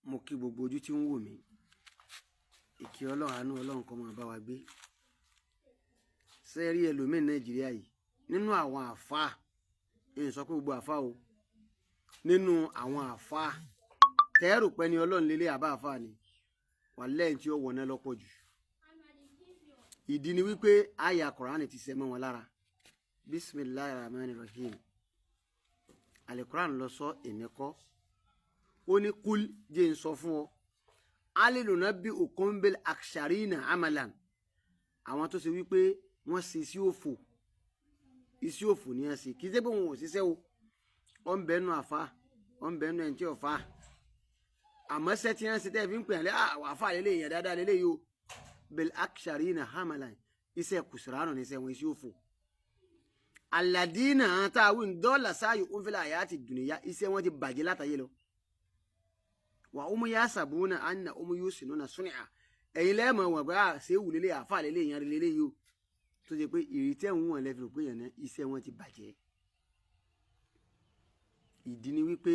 Mo kí gbogbo ojú tí ń wò mí. Ìkí Ọlọ́run, àánú Ọlọ́run kó máa bá wa gbé. Ṣé rí ẹlòmíín Nàìjíríà yìí nínú àwọn àfáà, ń sọ pé gbogbo àfáà o, nínú àwọn àfáà tẹ́rù pẹ́ ni Ọlọ́run lélẹ̀ àbá àfáà ni wà lẹ́yìn tí ó wọ̀nà lọ́pọ̀ jù. Ìdí ni wípé àyà Kùránì ti ṣẹ mọ́ wọn lára. Bisimilahi Rahman Rahim. Alikuran lọ sọ, èmi kọ́. Ó ní kúl, jẹ́ ń sọ fún ọ, aliluna bí okunbil aksharina amalan, àwọn tó ṣe wípé wọ́n ṣe sí òfò, iṣẹ́ òfò ni wọ́n ṣe. Kì í ṣe pé wọn ò ṣiṣẹ́ o. Ọ̀ ń bẹ́nu àfa, ọ̀ ń bẹ́nu ẹ̀ ń tí ò fa, àmọ́ ṣẹ́ tí wọ́n ṣe tẹ́ fi ń pè é àwọn àfa lélẹ̀, yẹn dáadáa lélẹ̀ yìí o. Bil aksharina amalan, iṣẹ́ kùsùránù ní iṣẹ́ wọn, iṣẹ́ òfò. Aladina táwọn dọ́là sáyò ń fẹ́lẹ̀ àyà ti dùnìyà, iṣẹ́ wọn ti bàjẹ́ látàyè lọ. Wà ó mú yá sàbúnà àná ó mú yóò sì núnà súnìà. Ẹ̀yin lẹ́ẹ̀mọ̀ wọn pé ṣé wù lélẹ̀, àfa lélẹ̀, yẹn lélẹ̀ yìí o, tó ṣe pé ìrètí ẹ̀hún wọn lẹ́fi rò pé yẹn náà iṣẹ́ wọn ti bàjẹ́. Ìdí ni wípé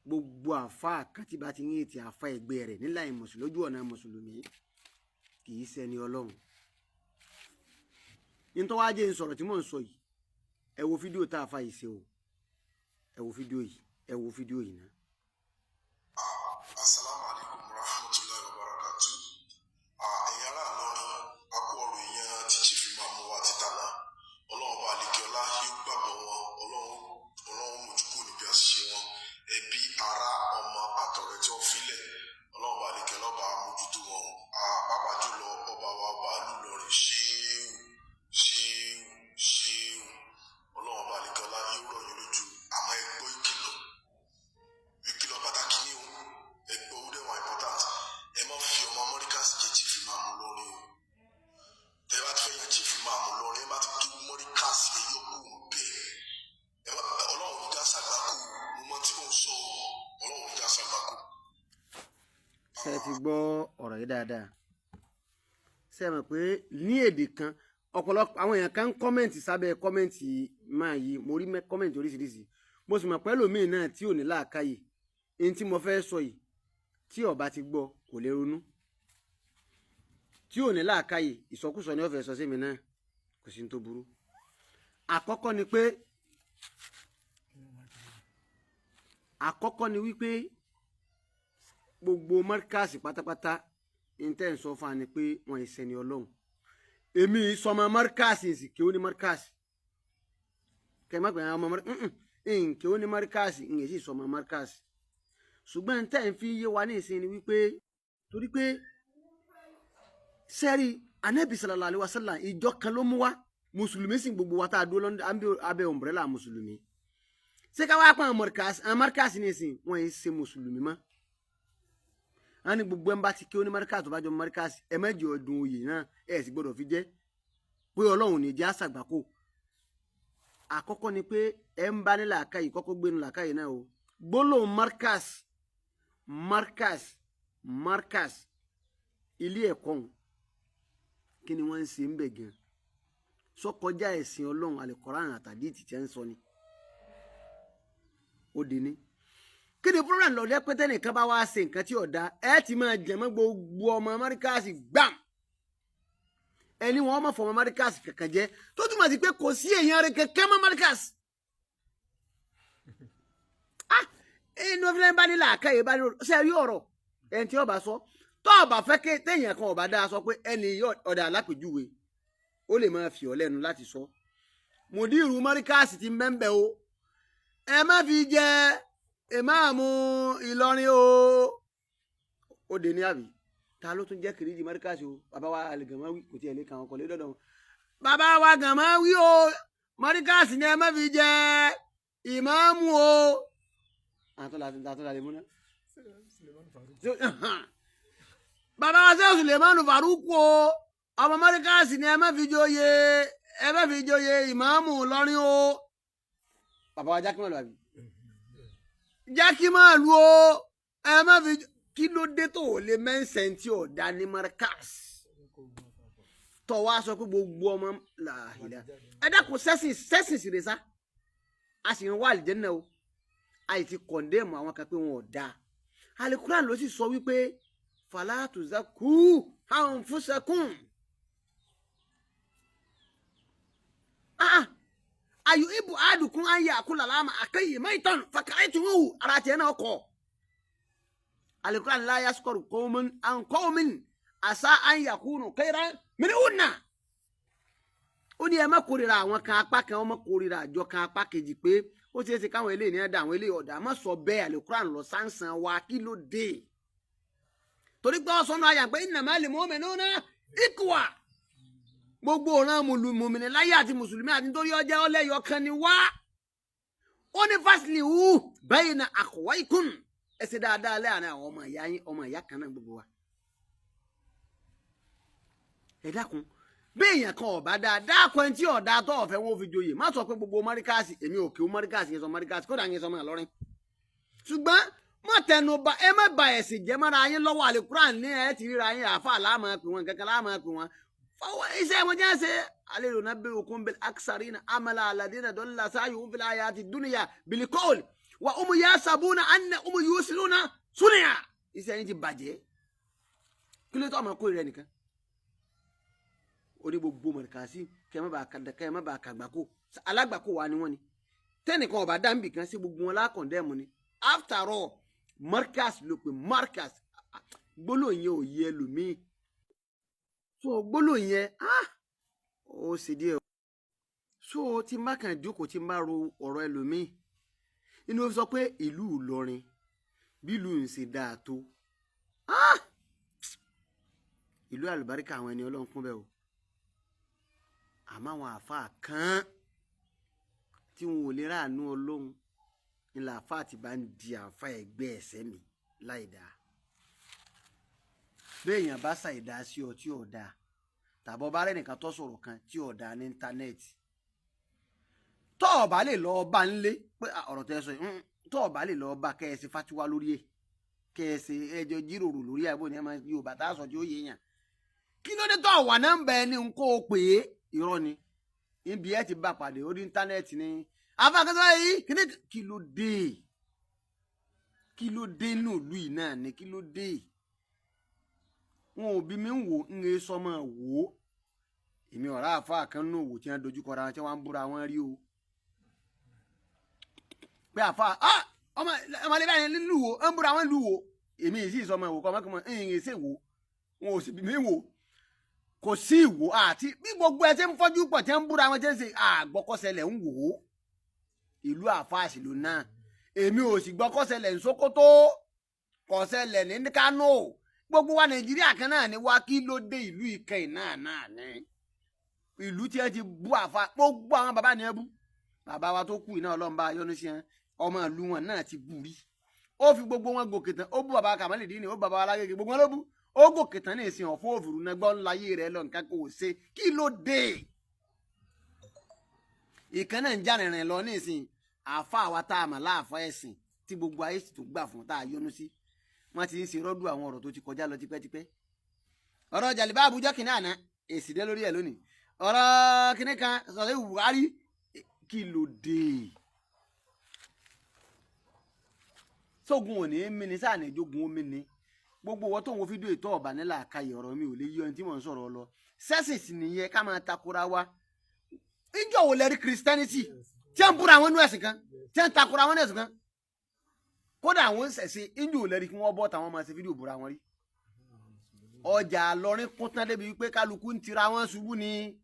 gbogbo àfa kan tí bá ti ń ètì àfa ẹgbẹ́ rẹ̀ nílànà mùsùlùmí, lójú ọ̀nà mùsùlùmí, kì í ṣẹni Ọlọ́run. Nítorí wàá jẹ́ ń sọ̀rọ̀ tí mò ń sọ yìí, ẹ wo fídíò tá a fa yìí ṣe o. Ẹ wo fídíò yìí, ẹ wo fídíò yìí náà. Asalaamu alaykum wa rahmatulahi wa barakatu. Ẹ̀yin ará Ìlọrin, a kú ọ̀rọ̀ èèyàn tí Chief Imam wa ti tàná. Ọlọ́run bá àlekèọlá yóò gbàgbọ́ wọn. Ọlọ́run, Ọlọ́run mójú kúrò níbi àṣìṣe wọn. Ẹbí, ará, ọmọ àtọ̀rẹ́ tí wọ́n filẹ̀, Ọlọ́run bá àlekèọlá bá mójútó wọn. Pàápàá jùlọ ọba wa, ọba ìlú Ìlọrin, ṣéwù, ṣéwù, ṣéwù, Ọlọ́run bá àlekèọlá yóò rọ̀ yín lójú. Àmọ́ ẹ gbọ́ ìkìlọ̀, ìkìlọ̀ pàtàkì ni o. Ẹ gbọ́, ó dẹ̀ wà important. Ẹ má fi ọmọ Mọ́ríkàsì jẹ́ Chief Imam Ìlọrin o. Tẹ bá ti fẹ́ yan Chief Imam Ìlọrin, ẹ má ti kí Mọ́ríkàsì, ẹ yọ kó ń bẹ̀. Ẹ má. Ọlọ́run ní já sàgbákò. Mo mọ tí mò ń sọ o. Ọlọ́run ní já sàgbákò. Ṣe ti gbọ́ ọ̀rọ̀ yìí dáadáa? Ṣe mọ̀ pé ní èdè kan, ọ̀pọ̀lọpọ̀ àwọn èèyàn kan ń comment sábẹ́ comment máa yí. Mo rí comment oríṣiríṣi, mo sì mọ̀ pé ẹlòmíì náà tí ò ní làákàyè ní tí mo fẹ́ sọ yìí, tí ó bá ti gbọ́, kò lè ronú. Tí ò ní làákàyè, ìsọkúsọ ni ó fẹ́ sọ sí mi náà, kò sí ní tó burú. Àkọ́kọ́ ni wípé gbogbo mọ́ríkàsì pátápátá ní tẹ́ ń sọ fún wa ni pé wọ́n ì sẹ́ni Ọlọ́run. Èmi sọmọ mọ́ríkàsì sì kí ó ní mọ́ríkàsì kẹ́ ẹ má pè é ọmọ mọ́ríkàsì nkè ó ní mọ́ríkàsì ń yẹ sì sọmọ mọ́ríkàsì. Ṣùgbọ́n tẹ́ ń fi yé wa ní ìsìn ni wípé torí pé sẹ́rí Anabi sallallahu alaihi wasallam, ìjọ kan ló mú wa. Mùsùlùmí sì gbogbo wa tá a dúró lọ́ndọ̀ abẹ́ umbrella mùsùlùmí. Ṣé ká wá pa àwọn mọ́ríkàsì, àwọn mọ́ríkàsì ní ìsìn wọ́n yìí ṣe mùsùlùmí mọ́? Wọ́n ní gbogbo ẹ̀ ń bá ti kí ó ní mọ́ríkàsì, tó bá jọ mọ́ríkàsì, ẹ mẹ́jọ ọdún oyè náà, ẹ̀ sì gbọ́dọ̀ fi jẹ́ pé Ọlọ́run ní jẹ́ àṣàgbákò. Àkọ́kọ́ ni pé ẹ ń bá ní làákàyè, kọ́kọ́ gbénu làákàyè náà o. Gbólóhùn markas, markas, markas, ilé ẹ̀kọ́ ọ̀hún, kí ni wọ́n ń ṣe ń bẹ̀ gan? Sọkọjá ẹ̀sìn Ọlọ́run, Àlùkùránì àtàdí tí ń sọ ni ó di ní. Kí ni problem lọ́dẹ́ pé tẹ́nìkan bá wá ṣe nǹkan tí ò da, ẹ ti máa jẹ̀mọ́ gbogbo ọmọ Amẹ́ríkàsì gbàm, ẹni wọn mọ̀ fọmọ Amẹ́ríkàsì kankan jẹ́, tó túmọ̀ sí pé kò sí èèyàn rẹ̀ kankan mọ́ Amẹ́ríkàsì. Ah, inú ọ̀fìnlẹ̀ bá ní làákàyè bá ní ṣe rí ọ̀rọ̀ ẹni tí ó bá sọ, tó o bá fẹ́ ké téèyàn kan ọba dáa sọ pé ẹni ọ̀dà alápèjúwe, ó lè máa fi ọ́ lẹ́nu láti sọ mùdírù Mọ́ríkàsì ti mẹ́ńbẹ́ o. Ẹ má fi jẹ ìmáàmù Ìlọrin o. Ó dé ní àbí ta ló tún jẹ́ kìrìjì Mọ́ríkàsì o? Bàbá wa Àlìgànmáwí kò tiẹ̀ lè kàn wọ́n kọ́ lé dọ́dọ̀ wọn. Bàbá wa Gànmáwí o, Mọ́ríkàsì ni ẹ má fi jẹ ìmáàmù o. Àtúntò lè múná. Bàbá wa sẹ́wọ̀n Sulemanu Faruku o, ọmọ Mọ́ríkàsì ni ẹ má fi joyè, ẹ má fi joyè ìmáàmù Ìlọrin o. Bàbá wa Jákèmálù, àbí Jákèmálù o, ẹ má fi. Kí ló dé tó o lè mẹ́sàn tí ò dá ní Markaz tó wá sọ pé gbogbo ọmọ làhìlà? Ẹ dákun, sẹ́sìn sẹ́sìn sì rè sá, a sì ń wá àlìjẹ́nà o. A sì ti condemn àwọn kan pé wọn ò dáa. Alukuran ló sì sọ wípé fala tuzaku anfusakum. Ayu ibu adukun an yakula lama akayi maitan fakaituhu ara tiẹ̀ náà kọ. Alukuran la yaskọrù qawmun an qawmin asa an yakunu khayran minhunna. Ó ní ẹ má kórìíra àwọn kan apá kan, ọmọ kórìíra àjọ kan apá kejì, pé ó ṣeé ṣe káwọn eléyìí ní ẹ̀dá àwọn eléyìí ọ̀dà. Má sọ bẹ́ẹ̀. Alukuran lọ sáǹsàn wa. Kí ló dé? Torí pé ọ̀sán náà yà pé innamal mu'minuna ikwa, gbogbo ọ̀ràn mùmìnì láyé àti mùsùlùmí àti nítorí ọjọ́ ọlẹ́yọ kan ni wá. Ó ní fásilì wù bayna akhawaykum, ẹ ṣe dáadáa láàrin àwọn ọmọ ìyá yín, ọmọ ìyá kan náà gbogbo wa. Ẹ dákun, bí èèyàn kan ọ̀bá dáadáa kọ ẹni tí ọ̀dà tó ọ̀fẹ́ wọn ò fi joyè, má sọ pé gbogbo mọ́ríkàsì. Èmi ò kí ó mọ́ríkàsì yẹn sọ mọ́ríkàsì, kódà yẹn sọ mọ́ Ìlọrin, ṣùgbọ́n má tẹnu ba, ẹ má ba ẹ̀sìn jẹ́ mọ́ra yín lọ́wọ́. Àlùkùránì ní ẹ ti ríra yín àáfà láàmú pè wọ́n kankan láàmú pè wọ́n fọwọ́ iṣẹ́ wọn jẹ́ ṣe alẹ́ náà bí okun bil aksarina amala aladina dọ́là sáyò ń fila ayati dunuya bilikol wa umu ya sabuna anna umu yusiluna sunuya. Iṣẹ́ yín ti bàjẹ́. Kí ló tó ọmọ kórìíra nìkan orí gbogbo mọ̀rìkàsí kẹ́ ẹ má bàa kàgbákò alágbàkò wa ni wọ́n ni tẹ́nìkan ọba dáńbì kan sí gbogbo wọn lákọ̀ndẹ́mù ni. After all, Markaz ló pe Markaz. Gbólóhùn yẹn ò yẹ ẹlòmíì so gbólóhùn yẹn ó sì díẹ̀ o. So tí n bá kàn jókòó, tí n bá ro ọ̀rọ̀ ẹlòmíì inú, ó sọ pé ìlú Ìlọrin bí ìlú ń ṣe dáa tó, ìlú àlùbáríkà, àwọn ẹni Ọlọ́run kún bẹ́ẹ̀ o. Àmọ́ àwọn àáfàá kan tí wọn ò lè ráàánú Ọlọ́run ńlá, àáfàá ti bá ń di àáfàá ẹgbẹ́ ẹ̀sẹ̀ mi láì dáa. Béèyàn bá ṣàìdá sí ọ tí ò dáa, tàbọ̀ bá rẹ́nìkan tó sọ̀rọ̀ kan tí ò dáa ní íńtánẹ́ẹ̀tì, tó o bá lè lọ bá ń lé pé ọ̀rọ̀ tẹ́ sọ yìí, tó o bá lè lọ bá kẹ́ ẹ ṣe fatiwa lórí ẹ̀, kẹ́ ẹ ṣe ẹjọ́ jíròrò lórí ẹ̀, bó ni ẹ máa Yorùbá tá a sọ tí ó yé yàn, kí ló dé tó wà nọ́mbà ẹni ń kó o pè é? Irọ́ ni ibi ẹ ti bá pàdé orí íńtánẹ́ẹ̀tì ni afáàkẹ́sọ́ yìí kíní. Kí ló dé? Kí ló dé nù ìlú yìí náà ni? Kí ló dé? Wọn ò bí mi ń wò ń lè sọmọ wò ó. Èmi ọ̀rá àfáà kan nù wò tí wọ́n dojú kọra wọn tí wọ́n ń búra wọn rí o pé àfáà ọmọ ọmọlẹ́ báyìí nílùú wo ń búra wọn lù wò. Èmi yìí sì sọmọ wò kọ́ ọmọkùnrin ń ṣe wò, wọn ò sì bí mi wò. Kò sí ìwò àti bí gbogbo ẹ ṣe ń fọ́jú pọ̀ tí ń búra wọn tí ń ṣe àgbọ́kọ́sẹlẹ̀ ń wò ó. Ìlú àfáàsì ló náà, èmi ò sì gbọ́kọ́sẹlẹ̀ ń Sókótó, kọ́sẹlẹ̀ ní Kánò. Gbogbo wa Nàìjíríà kan náà ni wá. Kí ló dé? Ìlú ìkẹyìn náà náà ni ìlú tí ẹ ti bú àfa. Gbogbo àwọn bàbá ni ẹ bú. Bàbá wa tó kú iná, Ọlọ́run bá yọ́nú sí ẹ, ọmọ ìlú wọn náà ti bú rí. Ó fi gbogbo wọn gòkè tán. Ó bú bàbá Kàmálìdínì, ó bú bàbá Alágége, gbogbo wọn ló bú. Ó gòkè tán ní ìsìn ọ̀fọ́ òfurufú náà gbọ́ ńláyé rẹ lọ, nǹkan kò ṣe. Kí ló dé? Ìkan náà ń já rìnrìn lọ ní ìsìn àfa àwa tá a mà láàfa ẹ̀sìn tí gbogbo ayé sì tún gbà fún tá a yọ́nú sí. Wọ́n ti ń ṣe rọ́dù àwọn ọ̀rọ̀ tó ti kọjá lọ tipẹ́tipẹ́. Ọ̀rọ̀ jàlíbá àbújá kìnìún àná, èsì dé lórí ẹ̀ lónìí. Ọ̀rọ̀ kìnìún kan sọ̀rọ̀ Buhari. Kí ló dé? Sógun òní mi ní sáà ní ìjógun omi ní gbogbo owó tó ń wo fídíò ìtọ́ ọ̀bà nílà àkàyè. Ọ̀rọ̀ mi ò lè yí ẹni tí mò ń sọ̀rọ̀ lọ. Sẹ́sìn sì nìyẹn ká máa takora wa. Ìjọ wo lẹ́rí Christianity tí ń búra àwọn inú ẹ̀sìn kan, tí ń takora àwọn inú ẹ̀sìn kan? Kódà àwọn ń ṣẹ̀ṣẹ̀. Ìjọ wo lẹ́rí kí wọ́n bọ́ táwọn máa ṣe fídíò búra wọn rí? Ọjà lọrin kún tán débi wípé kálukú ń tira wọn ṣubú ni.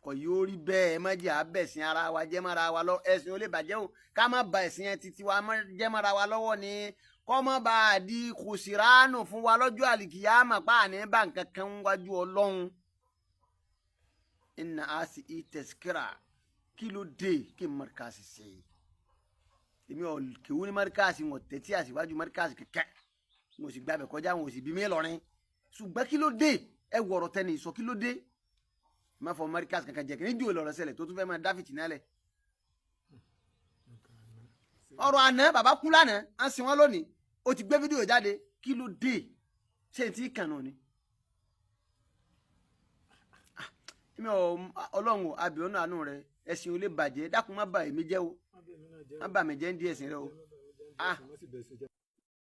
Kò yóò rí bẹ́ẹ̀. Ẹ má jẹ́ àbẹ̀sìn ara wa jẹ́ mọ́ra wa lọ. Ẹ̀sìn ò lè bàjẹ́ o. Ká má ba ẹ̀sìn yẹn titi wa jẹ́ mọ́ra wa lọ́wọ́ ni, kọ́ mọ́ bá a di kùsìránù fún wa lọ́jọ́ àlìkìyàmà pa àní bá nǹkan kan wájú Ọlọ́run. Inna asi i tẹsikira. Kí ló dé? Kí n Markaz ṣe? Èmi ò kéwú ní Markaz, wọn tẹ́tí àṣìwájú Markaz kẹ̀kẹ́, mo sì gbàbẹ̀ kọjá, wọn ò sì bí mi lọ́rin. Ṣùgbọ́n kí ló dé? Ẹ wọ̀rọ̀ tẹ́ni sọ. Kí ló dé? Má fọ Markaz kankan jẹ kí ní jù lọ́rọ̀ ṣẹlẹ̀ tó tún fẹ́ máa dá fìtínà lẹ̀. Ọ̀rọ̀ àná, bàbá kú lánàá, á sin wọn lónìí, ó ti gbé fídíò jáde. Kí ló dé? Ṣé n tí kàn náà ni? Èmi ò Ọlọ́run ò abìọ́nù àánú rẹ. Ẹ̀sìn ò lè bàjẹ́. Dákun, má bà èmi jẹ́ o, má bà mí jẹ́ ń di ẹ̀sìn rẹ o.